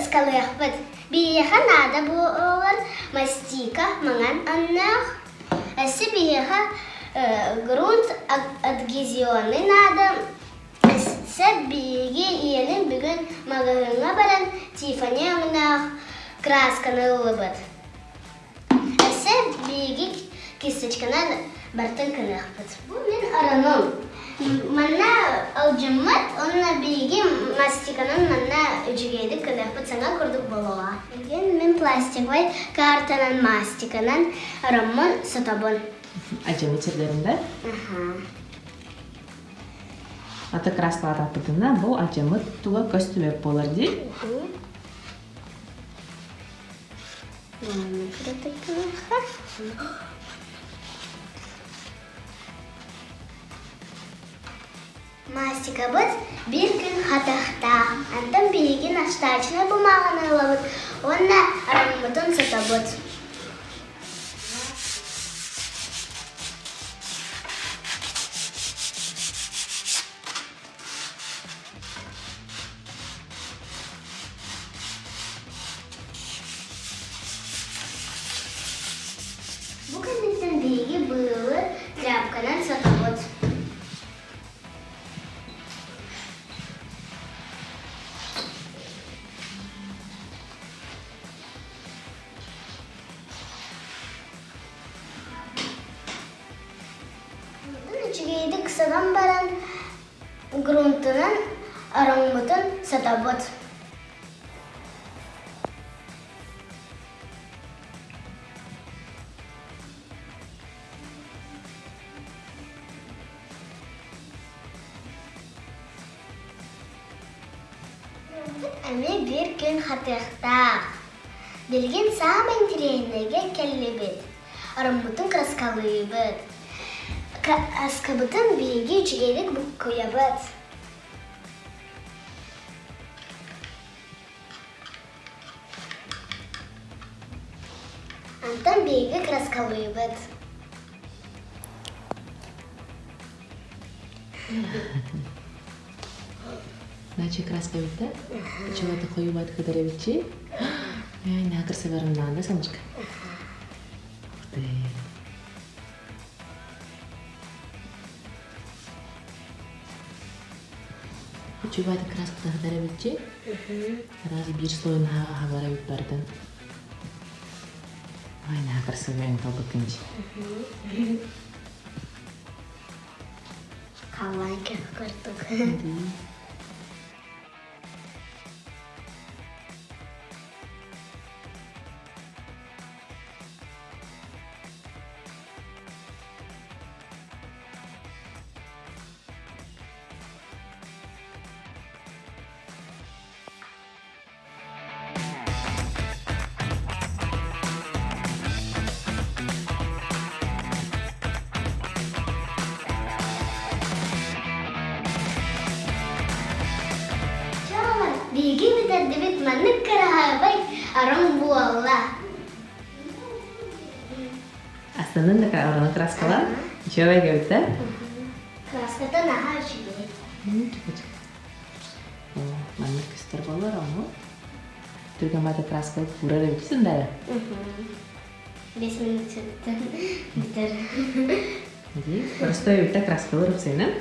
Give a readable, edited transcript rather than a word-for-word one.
кырыскалыахпыт. Биһиэхэ наада буолар мастика маҥан аннаах. Өссө биһиэхэ грунт адгезионный наада. Өссө биһиги ийэлин бүгүн маҕаһыыҥҥа баран Тиффани өҥнөөх красканы ыллыбыт. Өссө биһиги кисточканан барытын кыныахпыт. Бу мин оронум. Манна алдьаммыт уонна биһиги мастиканан манна үчүгэйдик кыныахпыт саҥа курдук буолуоҕа. Билигин мин пластиковай картанан мастиканан ороммун сотобун. Алдьаммыт сирдэрин да? Аты краскалаатахпытына бу алдьаммыт туга көстүбэт буолар дии. Мастикабыт биир күн хатыахтаах. Онтон биһиги наждачнай бумааҕаны ылабыт уонна араммытын сотобут. Бу кэнниттэн биһиги быылы тряпканан сотобут. Үчүгэйдик сотон баран грунтунан ороҥмутун сотобут. Эмиэ биир күн хатыахтаах. Билигин саамай интэриэһинэйгэ кэллибит. Ороммутун кырааскалыыбыт. Кырааскабытын биһиги үчүгэйдик буккуйабыт. Онтон биһиги кырааскалыыбыт. Значит, краска эбит да? Чего-то хойубат кытар эбитчи. Ай, красаварымнаан да, солнышко? Ух ты. Үчүгэй краскалаахтар эбитчи. Раз биир слойун хаҕа эбит бардын. Ай, наһаа красивый талбыккын дии. Халлаан курдук. Чоолор, биһиги бүтэрдибит маннык кыраһыабай аром буолла. Астыннын да орону краскалаан? Үчүгэй эбит да? Краската наһаа үчүгэй. Маннык көстөр буолар ону. Түргэн бата краска курар эбитсин да? 5 минут сыттан бүтэр. Простой эбит да краскалар упсайынан.